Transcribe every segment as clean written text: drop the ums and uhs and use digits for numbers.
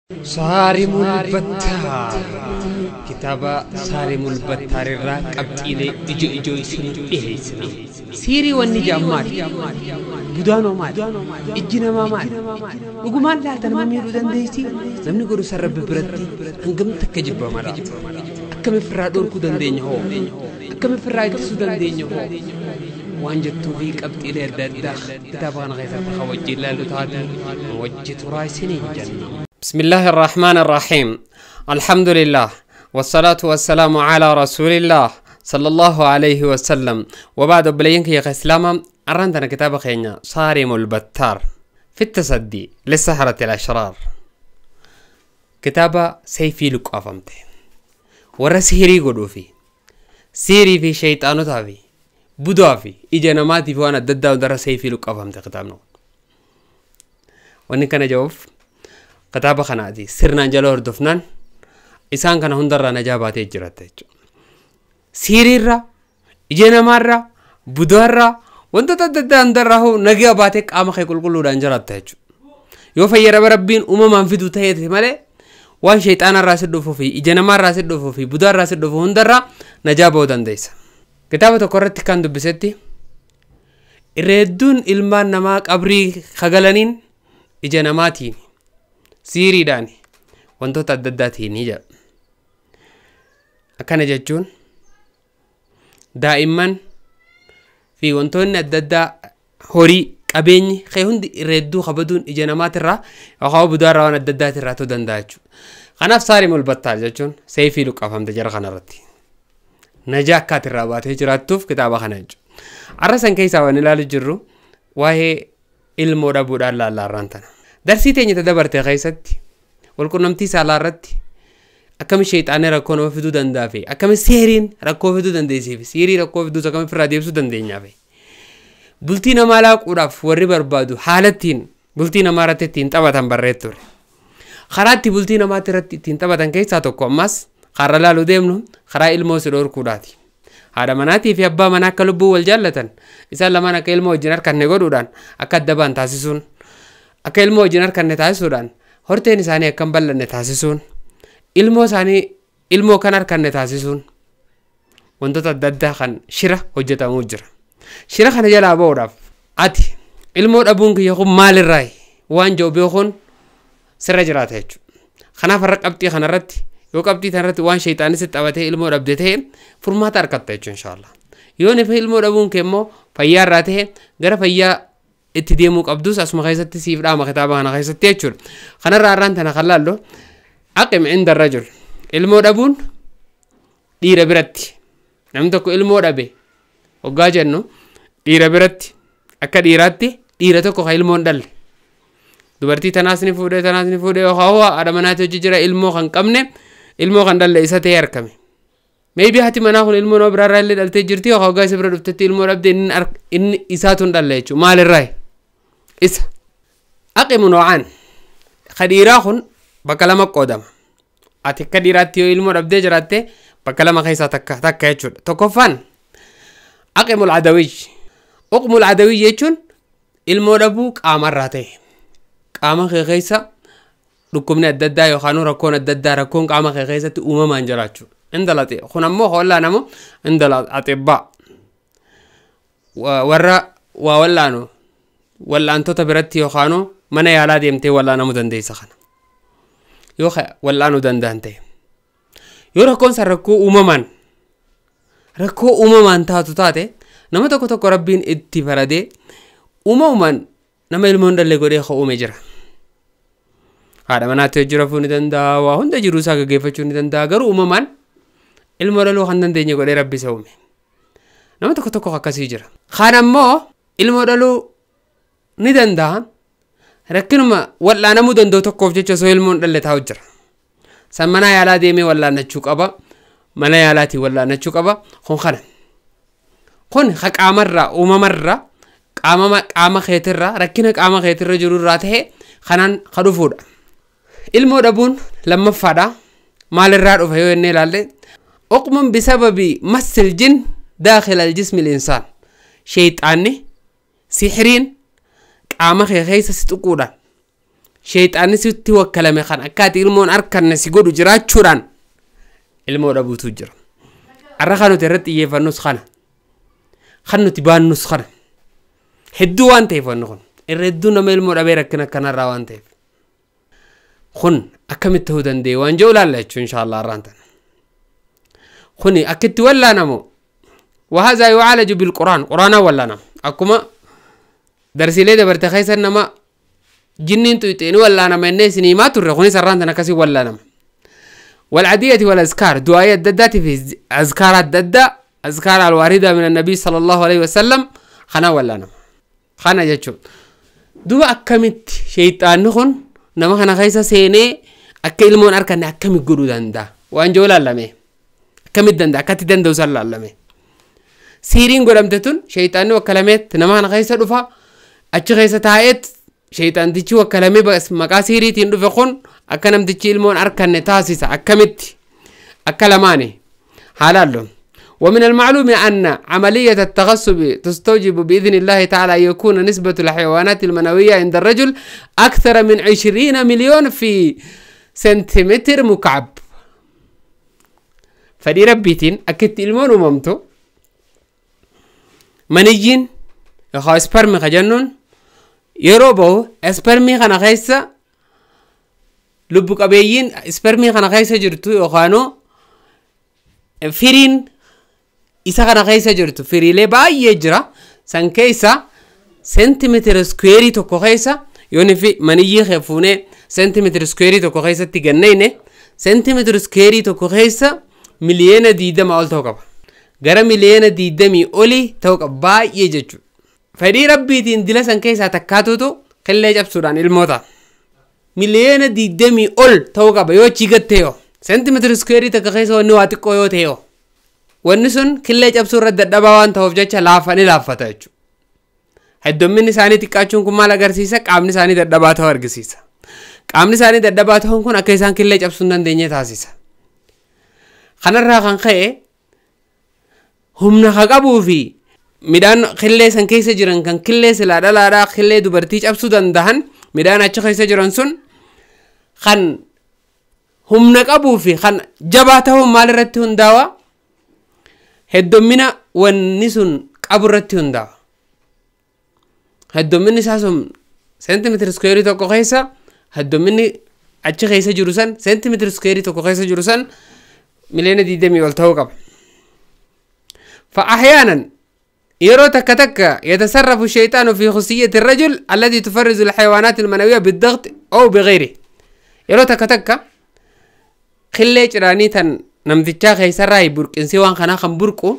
Saarimul Battaar kitaaba Saarimul Battaar irraa qabxiilee ijoo ijoo isinii dhiheessina. Siirii wanni jedhan maali? Budaanoo maali? Ijji namaa maali? Dhugumaan laata nama miidhuu dandeessi? Namni godhu san Rabbi biratti hangam takka jibbama laata? Akkam ofirraa dhorkuu dandeenya hoo? Akkam ofirraa ittisuu dandeenya hoo? Waan jettuu fi qabxiilee adda addaa kitaaba kana keessatti kan wajjin ilaallu taate wajji turaa isiniin jenna. بسم الله الرحمن الرحيم الحمد لله والصلاة والسلام على رسول الله صلى الله عليه وسلم وبعد بلينك يا إسلاما أرندنا كتاب خينا صارم البتار في التصدي للسحرة الأشرار كتابة سيفي لك أفهمته ورسهري قدوفي سيري في شيطان تافي بدوفي إجا نماتي في وانا ددا ودر سيفي لك أفهمته كتابنا وإن كان جوف kitaaba kanaati sirnaan jala hordofnaan isaan kana hundarraa najaa baatee jiraata jechuudha. Siiriirra, ija namaarra, budaarra, wantoota adda addaa hundarraa hoo nagaa baatee qaama kee qulqulluudhaan jiraatta jechuudha. Yoo fayyadama Rabbiin uumamaan fidu ta'eeti malee waan sheexaanarraa si dhufuu fi ija namaarraa si dhufuu fi budaarraa si dhufu hundarraa najaa ba'uu dandeessa. Kitaaba tokko irratti kan dubbisetti irra hedduun ilmaan namaa qabrii kagalaniin ija namaatiin siiriidhaan wantoota adda addaatiin ni jedha. Akkana jechuun daa'imman fi wantoonni adda addaa horii qabeenyi kee hundi irra hedduu kabaduun ija namaatirraa yookaan budaarraa waan adda addaatirraa ta'uu danda'a jechuudha. Kanaaf Saarimul Battaar jechuun seefii luqqaafamte jara kanarratti. Najaa akka ati irraa baatee jiraattuuf kitaaba kana jechuudha. Har'a san keessaa waan ilaalu jirru waa'ee ilmoo dhabuudhaan laalla tana. Darsii teenya dabarte keessatti walqunnamtii saalaa irratti akkami sheexaanni rakkoo nama fiduu danda'a fi akkami seeriin rakkoo fiduu dandeessii fi siirii rakkoo fiduus akkami ofirraa deebisuu dandeenyaa fi bultii namaa laaquudhaaf warri barbaadu haala ittiin bultii namaa irratti ittiin taphatan barreet ture. Karaa itti bultii namaatti irratti ittiin taphatan keessaa tokko ammas karaa laaluu deemnu karaa ilmoo si dhorkuudhaati. Haadha manaatii fi abbaa manaa akka lubbuu wal jaallatan isaan lamaan akka ilmoo wajjin harkanne godhuudhaan akka adda ba'an taasisuun akka ilmoo wajjin harkanne taasisuudhaan horteen isaanii akka hin bal'anne taasisuun ilmoo isaanii ilmoo kan harkanne taasisuun wantoota adda addaa kan shira hojjetamuu jira. Shira kana jalaa ba'uudhaaf ati ilmoo dhabuun kiyya kun maalirraayi waan jiru beekuun sirra jiraata jechuudha. Kanaaf har'a qabxii kanarratti yoo qabxii kanarratti waan sheexaanis sitti taphatee ilmoo dhabde ta'e furmaata argatta jechuudha inshaallah. Yoo nifa ilmoo dhabuun kee immoo fayyaa irraa ta'e gara fayyaa itti deemuu qabdus asuma keessatti siif dhaama kitaaba kana keessatti jechuudha. Kanarraa har'aan tana kan laallu aqim inda rajul ilmoo dhabuun dhiira biratti namni tokko ilmoo dhabe hoggaa jennu dhiira biratti akka dhiiraatti dhiira tokko kan ilmoo hin dhalle dubartii tanaas ni fuudhee tanaas ni fuudhee yookaan hoo haadha manaatti hojii jira ilmoo kan qabne ilmoo kan dhalle isa ta'ee argame. Maybe haati manaa kun ilmoo nama biraarraa illee dhaltee jirti yookaan hoggaa isa bira dhuftetti ilmoo dhabde inni isaatu hin dhalle jechuudha. Maalirraa? Isa. Aqimu noocaan ka dhiiraa kun bakka lama qoodama. Ati akka dhiiraatti yoo ilmoo dhabdee jiraatte bakka lama keessaa takka takka jechuudha. Tokkoffaan aqimul adawiyy. Uqmul adawiyy jechuun ilmoo dhabuu qaamarraa ta'e. Qaama kee keessa dhukkubni adda addaa yookaan rakkoon adda addaa rakkoon qaama kee keessatti uumamaan jiraachuu. Inda kun ammoo wallaanamu inda axibbaa warra waa wallaanu wallaantota biratti yookaan mana yaalaa deemtee wallaanamuu dandeessa kana. Yoo wallaanuu danda'an ta'e. Yoo rakkoon san rakkoo uumamaan taatu taate nama tokko tokko Rabbiin itti faradee uumamumaan nama ilmoo hin dhalle godhee uume jira. Haadha manaatti hojii rafuu ni danda'a waa hunda jiruu isaa gaggeeffachuu ni danda'a garuu uumamaan ilmoo dhaluu kan dandeenye godhee Rabbi isa uume. Nama tokko tokko akkasii jira. Kaan ammoo ilmoo dhaluu ni danda'a rakkinuma wal'aanamuu danda'u tokkoof jecha osoo ilmoo hin dhalle taa'u jira. San mana yaalaa deemee wal'aannachuu qaba. Mana yaalaatiin wal'aannachuu qaba. Kun kana. Kun qaamarraa uumamarraa qaama keetirraa rakkina qaama keetirra jirurraa ta'e kanaan ka dhufuudha. Ilmoo dhabuun lammaffaadha. Maalirraa dhufa yoo jennee ilaalle uqmun bisababi massil jin daakhila aljismi linsaan. Sheexaanni sihiriin qaama kee keessa si tuquudhaan Sheexaanni sitti wakkalame kan akka ati ilmoon harkanne si godhu jiraachuudhaan ilmoo dhabuutu jira. Arra kan nuti irratti xiyyeeffannus kana. Kan nuti baannus kana. Hedduu waan ta'eef wanni kun. Irra hedduu nama ilmoo dhabee rakkina akkanarraa waan ta'eef. Kun akkamitti ta'uu danda'e waan jedhu ilaalla jechuun inshaallah arraan tana. Kuni akkitti wallaanamu. وهذا يعالج بالقرآن. قرآن ولا أكما درسي دبرت خيسر نما جنين تويتين ولا أنا من الناس ما ترى سران تنكسي ولا نما. والعدية والأذكار دعاء الددات في أذكار الددة أذكار الواردة من النبي صلى الله عليه وسلم خنا ولا نما خنا جتشو دوا أكمت شيطان نخون نما خنا خيسر سيني أكيل أركان أكمت جرو دندا وأنجولا لمي أكمت دندا أكتي دندا وصل لمي سيرين قدمتتون شيطان وكلمات نما خنا خيسر دفع أتش خيسر تاعت شيطان ديتشي وكلامي بس مقاسيري تندو فخون أكنم ديتشي المون أركان نتاسيسا أكمت أكلماني حلالو. ومن المعلوم أن عملية التغصب تستوجب بإذن الله تعالى أن يكون نسبة الحيوانات المنوية عند الرجل أكثر من 20 مليون في سنتيمتر مكعب. فدي ربيتين أكدت المون وممتو منيجين يخا سبرمي خجنون yeroo bahu ispermii kana keessa lubbu qabeeyyiin ispermii kana keessa jirtu yookaanoo firiin isa kana keessa jirtu firiilee baay'ee jira san keessa seentimeetira iskuweerii tokko keessa yooni fi maniyyii fuunee seentimeetira iskuweerii tokko keessatti ganneyne seentimeetira iskuweerii tokko keessa miliyoona 20 ol ta'uu qaba. Gara miliyoona 20 olii ta'uu qaba baay'ee jechuudha. Fedhii rabbiitiin dila san keessaa takkaatutu qillee cabsuudhaan ilmoota. Miliyoona 20 ol ta'uu qaba yoo achii gattee yoo. Seentimeetira iskuweerii takka keessa wanni waa xiqqoo yoo ta'e yoo. Wanni sun qillee cabsuu irra dadhabaa waan ta'uuf jecha laafanii laaffata jechuudha. Hedduminni isaanii xiqqaachuun kun maal agarsiisa? Qaamni isaanii dadhabaa ta'uu argisiisa. Qaamni isaanii dadhabaa ta'uun kun akka isaan qillee cabsuu hin dandeenye taasisa. Kanarraa kan ka'e humna haa qabuu fi midhaan qillee san keessa jiran kan qillee silaa dhalaadhaa qillee dubartii cabsuu danda'an midhaan achi keessa jiran sun kan humna qabuu fi kan jabaa ta'uun maal irratti hundaa'a? Heddummina wanni sun qabu irratti hundaa'a. Hedduminni isaa sun seentimeetira iskuweerii tokko keessa hedduminni achi keessa jiru san seentimeetira iskuweerii tokko keessa jiru san miliyoona 20 ol ta'uu qaba. فأحيانا يرو تك تك يتصرف الشيطان في خصية الرجل الذي تفرز الحيوانات المنوية بالضغط أو بغيره. يرو تك تك خلي جراني تن نمتجا خيسر برك إنسي وان خنا خن بركو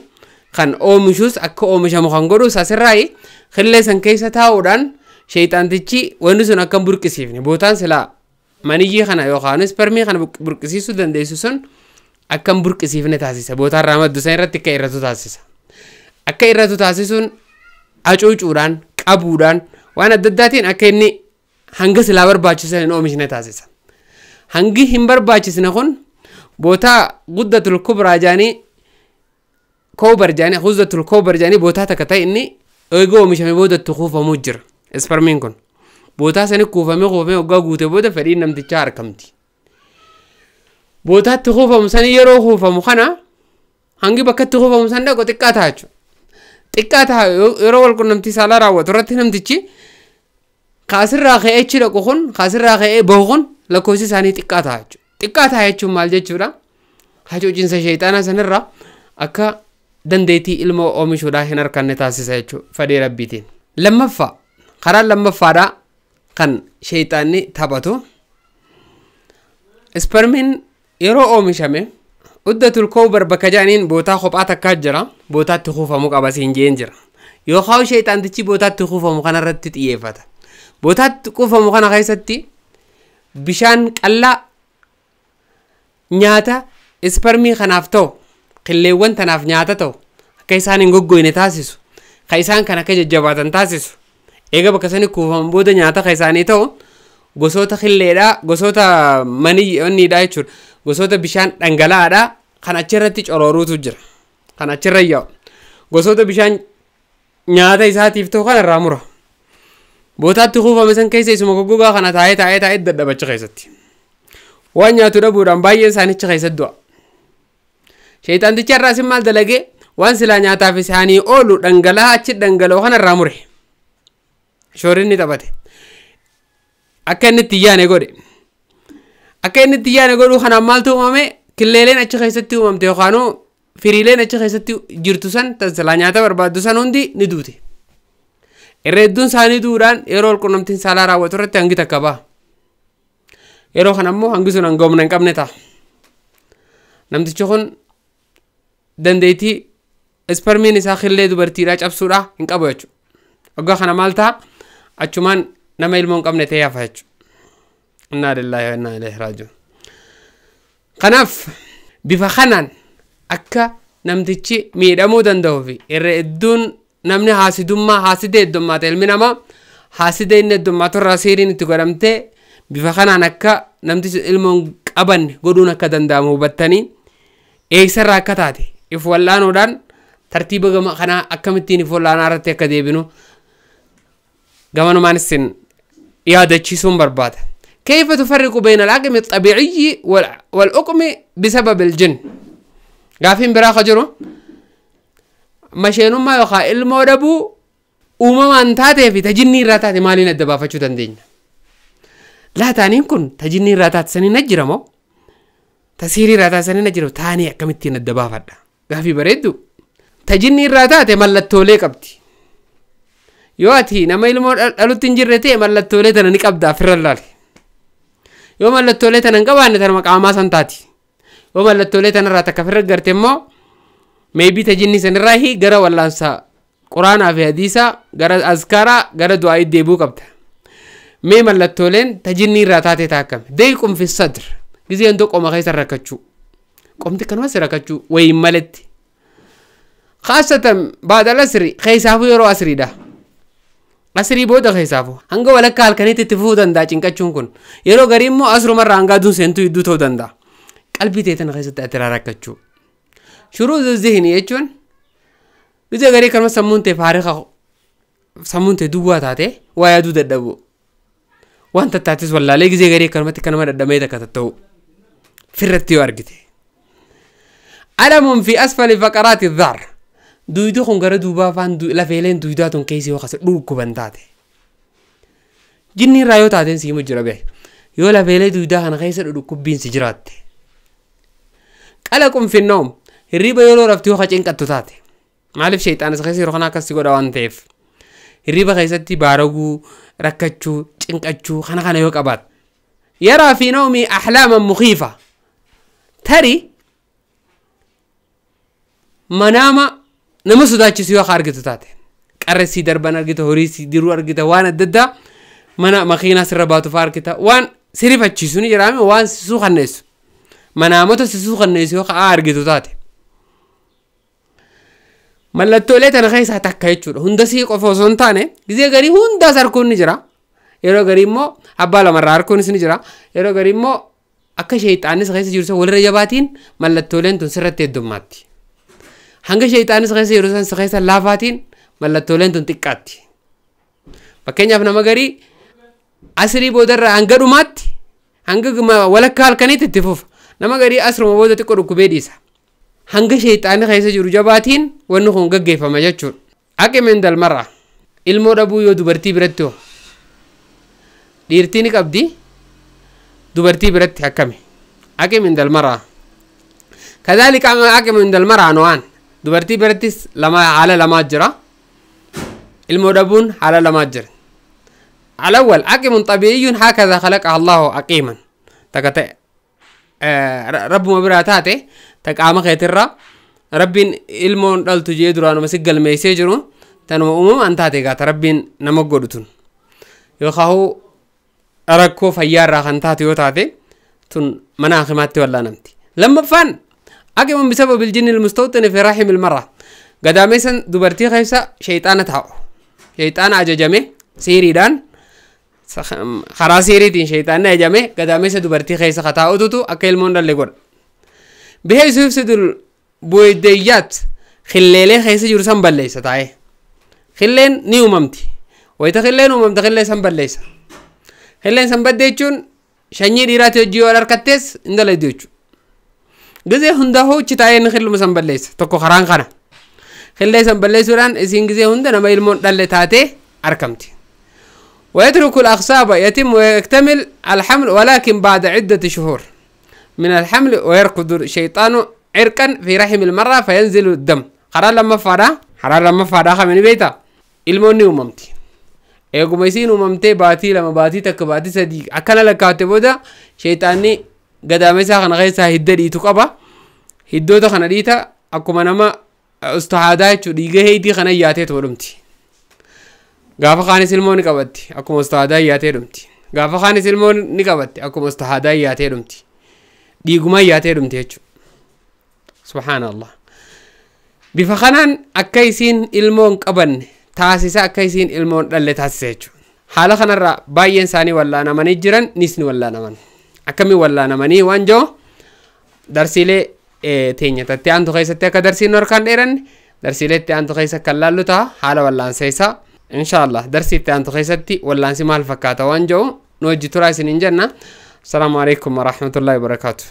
خن أومشوس أكو أومشامو خن قدو ساسر راي خلي سن كيسة تاودان شيطان تجي ونسون أكم برك سيفني بوتان سلا منيجي خنا يوخانو سبرمي خن برك سيسو دنديسوسون أكم برك سيفني تاسيسا بوتان رامد دوسين رتك إيرتو تاسيسا akka irratti taasisuun hacuucuudhaan qabuudhaan waan adda addaatiin akka inni hanga silaa barbaachisan hin oomishne taasisa. Hangi hin barbaachisne kun bootaa guddatul kubraa jaanii koobar jaanii guddatul koobar jaanii bootaa takka ta'e inni eegoo oomishame boodatti kuufamuu jira. Ispermiin kun bootaa sani kuufamee kuufamee waggaa guute booda fedhiin namtichaa argamti. Bootaatti kuufamu sani yeroo kuufamu kana hangi bakkatti kuufamu san dhaqu xiqqaa ta'a jechuudha. Xiqqaa ta'a yeroo wal qunnamtii saalaa raawwatu irratti namtichi kaasirraa ka'ee achi dhaqu kun kaasirraa ka'ee bahu kun lakkoofsi isaanii xiqqaa ta'a jechuudha. Xiqqaa ta'a jechuun maal jechuudha? Hacuucinsa sheexaanaa sanirraa akka dandeettii ilmoo oomishuudhaa hin harkanne taasisa jechuudha fedhii rabbiitiin. Lammaffaa karaan lammaffaadhaa kan sheexaanni taphatu ispermiin yeroo oomishame uddatul koobar bakka jedhaniin bootaa kophaa takkaa jira bootaatti kuufamuu qaba siin jeen jira. Yookaan sheexaantichi bootaatti kuufamu kanarratti xiyyeeffata. Bootaatti kuufamu kana keessatti bishaan qallaa nyaata ispermii kanaaf ta'u qilleewwan tanaaf nyaata ta'u akka isaan hin goggoyne taasisu kan isaan kan akka jajjabaatan taasisu eega bakka sani kuufaman booda nyaata kan isaanii ta'u gosoota qilleedhaa gosoota maniidhaa jechuudha gosoota bishaan dhangala'aadhaa kan achirratti corooruutu jira kan achirra yaa'u gosoota bishaan nyaata isaatiif ta'u kan irraa mura. Bootaatti kuufame san keessa isuma goggogaa kana taa'ee taa'ee taa'ee dadhabacha keessatti. Waan nyaatu dhabuudhaan baay'een isaanicha keessatti du'a. Sheexantichi har'aas maal dalagee waan silaa nyaataaf isaanii oolu dhangala'aa achi dhangala'oo kanarraa mure. Shoorinni taphate. Akka inni itti yaane godhe. Akka inni itti yaane godhuu kanaan maaltu uumame killeeleen achi keessatti uumamte yookaanuu firiileen achi keessatti jirtu san tan silaa nyaata barbaaddu san hundi ni duute. Irra hedduun isaanii duudhaan yeroo walqunnamtiin saalaa raawwatu irratti hangi takka ba'a. Yeroo kana immoo hangi sun hanga humna hin qabne ta'a. Namtichi kun dandeettii ispermiin isaa killee dubartiidhaa cabsuudhaa hin qabu jechuudha. Waggaa kana maal ta'a? Achumaan nama ilmoo hin qabne ta'ee hafa jechuudha. Innaa lillaahi wa innaa ilayhi raaji'uun. Kanaaf bifa kanaan akka namtichi miidhamuu danda'uu fi irra hedduun namni haasidummaa haasida heddummaata ilmi namaa haasida inni heddummaatu irraa seeriin itti godhamtee bifa kanaan akka namtichi ilmoo hin qabanne godhuun akka danda'amu hubattanii eegsarraa akka taate if wallaanuudhaan tartiiba gama kanaa akkamittiin if wallaanaa irratti akka deebinu gamanumaan isin yaadachiisuun barbaada. كيف تفرق بين العقم الطبيعي والعقم بسبب الجن؟ قافين براخة جرو مشينو ما يخا ilmoo dhabuu uumamaan taatee fi tajinnii irraa taate maaliin adda baafachuu dandeenya? Laataaniin kun tajinnii irraa taate sanii na jira moo? Tasiirii irraa taate sanii na jira taanii akkamittiin adda baafadha? Gaafii bareeddu. Tajinnii irraa taate mallattoolee qabdi. Yoo ati nama ilmoo dhalutti hin jirre ta'e mallattoolee tana ni qabda ofirra laali. Yoo mallattoolee tana hin qabaanne tanuma qaamaa san taati. Yoo mallattoolee tanarraa takka ofirra garte immoo maybe tajinnii sanirraa hi gara wallaansa quraanaa fi hadiisaa gara azkaaraa gara du'aa deebuu qabda. Mee mallattooleen tajinnii irraa taate taakkame. Deequm fi sadr. Gizeen qoma keessa rakkachuu. Qomti kanumas rakkachuu wayiin maletti. Khaasatan baada asri keessaafuu yeroo asriidha. Asrii booda keessaafuu hanga walakkaa halkaniitti itti fufuu danda'a cinqachuun kun. Yeroo garii immoo asrumarraa hanga aduun seentuu hedduu ta'uu danda'a. Qalbii teetan keessatti atiraa rakkachuu. Shuruuzu zihni jechuun gizee garii kanuma sammuun ta'e faariqa sammuun ta'e duwwaa taate waa yaaduu dadhabu. Waan tattaatis wallaalee gizee garii kanumatti kanuma dadhabee takka tatta'u. Firratti yoo argite. Alamuun fi asfali faqaraati dhaar. Duydi kun gara duubaa afaan lafeeleen duydaa tun keessi yoo kasa dhukkuban taate. Jinni irraa yoo taateen siimu jira bee. Yoo lafeelee duydaa kana keessa dhukkubbiin si jiraatte. Qalaqum finnoom hirriba yeroo rafti yoo cinqattu taate. Maaliif sheexaanis keessa yeroo kana akkas si godha waan ta'eef. Hirriba keessatti baaraguu, rakkachuu, cinqachuu kana kana yoo qabaatte. Yaraa fi nawmii ahlaaman mukiifa. Tarii manaama nama sodaachisu yoo argitu taate. Qarreessii darban argita, horii diruu argita, waan adda addaa mana makiinaa sirra baatu fa'aa argita. Waan sirifachiisu ni jedhame waan sisuu kanneessu. Manaamota sisuu kanneessu yoo argitu taate. Mallattoolee tana keessaa takka jechuudha. Hundasii qofa osoo hin taane gizee garii hundaas harkuun ni jira. Yeroo garii immoo abbaa lamarraa harkuunis ni jira. Yeroo garii immoo akka sheexaanis keessa jiru walirra jabaatiin mallattooleen tun sirratti heddummaatti. Hanga sheexaanis keessa jiru san keessa laafaatiin mallattooleen tun xiqqaatti. Fakkeenyaaf nama garii asrii boodarraa hanga dhumaatti hanga walakkaa halkaniitti itti fufa. Nama garii asruma booda xiqqoo dhukkubee dhiisa. Hanga sheexaanni keessa jiru jabaatiin wanni kun gaggeeffama jechuudha. Aqimeen dalmarraa ilmoo dhabuu yoo dubartii biratti hoo dhiirtii ni qabdi dubartii biratti akkami? Aqimeen dalmarraa. Kadhaalika aqimeen dalmarraa no'aan dubartii birattis lama haala lamaa jira. Ilmoo dhabuun haala lamaa jira. الأول عقيم طبيعي هكذا خلقها الله عقيما تكت رب ما براتاته تقام خيترا ربين ilmoon dhaltu jee duraanuma si galmeessee jiru tanuma uumamaan taate gaata rabbiin nama godhu tun yookaan rakkoo fayyaarraa kan taate yoo taate tun mana hakimaatti wallaanamti. Lammaffaan aqimun bisabab iljinni ilmustawxini fi raahim ilmarra gadaameessan dubartii keessa sheexaana taa'u sheexaana ajajame seeriidhaan karaa seeriitiin sheexaanni ajajame gadaameessa dubartii keessa kataa'ututu akka ilmoon dhalle godha. Biheessu ibsitul bu'eeddeeyyaat xilleelee keessa jiru san balleessa taa'ee. Xilleen ni uumamti. Wayita killeen uumamte killee san balleessa. Killeen san badde jechuun sanyii dhiiraati hojii yoo harkattees hin dalaydu jechuudha. Gizee hunda hoochi taa'ee inni killuma san balleessa. Tokko karaan kana. Killee san balleessuudhaan isiin gizee hunda nama ilmoon dhalle taatee argamti. ويترك الأخصاب يتم ويكتمل الحمل ولكن بعد عدة شهور من الحمل ويرقد الشيطان عرقا في رحم المرأة فينزل الدم. قرار لما فارا حرار لما فارا خمني بيتا ilmoonni uumamti. Eeguma isiin uumamtee baatii 2 baatii 1 baatii 3 akkana lakkaa'atte booda sheexaanni gadaama isaa kana keessaa hidda dhiitu qaba. Hiddoota kana dhiita akkuma nama ustahaadaa jechuudha dhiiga heetii kana yaatee dhumti. Gaafa kaanis ilmoo ni qabatti akkuma ustahaadaa yaatee dhumti. Gaafa kaanis ilmoo ni qabatti akkuma ustahaadaa yaatee dhumti. Dhiiguma yaatee dhumti jechuudha. Subhaanallah. Bifa kanaan akka isiin ilmoo hin qabanne taasisa akka isiin ilmoon dhalle taasisa jechuudha. Haala kanarraa baay'een isaanii wallaanamanii jiran nis ni wallaanaman. Akkamiin wallaanamanii waan jiru darsiilee teenya tatti aantu keessatti akka darsiin harkaan dheeranne darsiilee itti aantu keessa kan laallu ta'a haala wallaansa isaa. Inshaallah darsii itti aantu keessatti wallaansi maal fakkaata waan jiru nu hojii turaa isiniin jenna. Assalaamu alaikum warahmatullahi wabarakaatu.